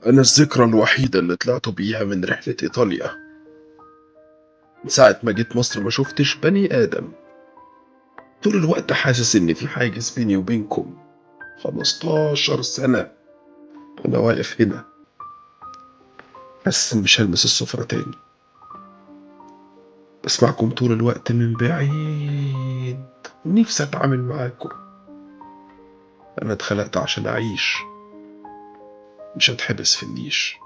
أنا الذكرى الوحيدة اللي طلعت بيها من رحلة إيطاليا. من ساعة ما جيت مصر ما شفتش بني آدم. طول الوقت حاسس إن في حاجز بيني وبينكم. 15 سنة أنا واقف هنا، حاسس إن مش هلمس السفرة تاني. بسمعكم طول الوقت من بعيد، نفسي أتعامل معاكم. أنا اتخلقت عشان أعيش، مش هتحبس في النيش.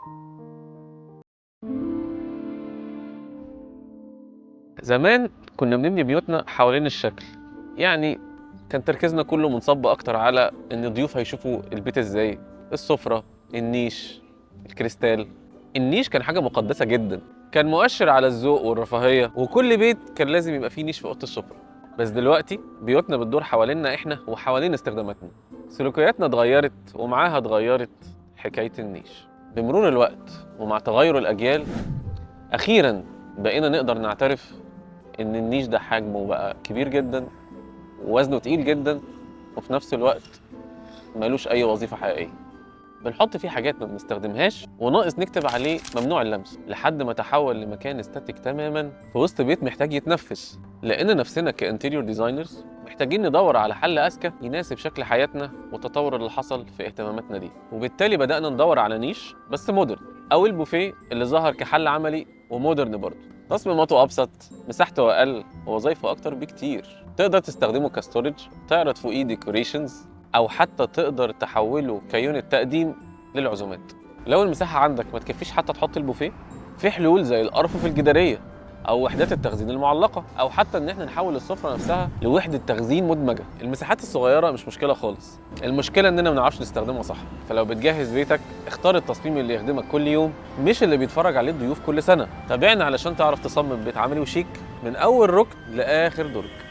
زمان كنا بنبني بيوتنا حوالين الشكل، يعني كان تركيزنا كله منصب اكتر على ان الضيوف هيشوفوا البيت ازاي، السفرة، النيش، الكريستال. النيش كان حاجة مقدسة جدا، كان مؤشر على الذوق والرفاهية، وكل بيت كان لازم يبقى فيه نيش في أوضة السفرة. بس دلوقتي بيوتنا بتدور حوالينا احنا وحوالين استخداماتنا. سلوكياتنا اتغيرت ومعاها اتغيرت حكاية النيش. بمرور الوقت ومع تغير الأجيال، أخيراً بقينا نقدر نعترف إن النيش ده حجمه بقى كبير جداً ووزنه تقيل جداً، وفي نفس الوقت ملوش أي وظيفة حقيقية. بنحط فيه حاجات ما بنستخدمهاش، وناقص نكتب عليه ممنوع اللمس، لحد ما تحول لمكان static تماماً في وسط بيت محتاج يتنفس. لأن نفسنا ك interior designers محتاجين ندور على حل أذكى يناسب شكل حياتنا والتطور اللي حصل في اهتماماتنا دي، وبالتالي بدأنا ندور على نيش بس modern، أو البوفيه اللي ظهر كحل عملي و modern برضه. تصميماته أبسط، مساحته أقل، ووظايفه أكتر بكتير. تقدر تستخدمه ك storage، تعرض فوقيه decorations، أو حتى تقدر تحوله ك unit تقديم للعزومات. لو المساحة عندك ما تكفيش حتى تحط البوفيه، في حلول زي الأرفف الجدارية أو وحدات التخزين المعلقة، أو حتى إن إحنا نحول السفرة نفسها لوحدة تخزين مدمجة. المساحات الصغيرة مش مشكلة خالص، المشكلة إننا ما بنعرفش نستخدمها صح. فلو بتجهز بيتك، اختار التصميم اللي يخدمك كل يوم، مش اللي بيتفرج عليه الضيوف كل سنة. تابعنا علشان تعرف تصمم بيت عملي وشيك من أول ركن لآخر درج.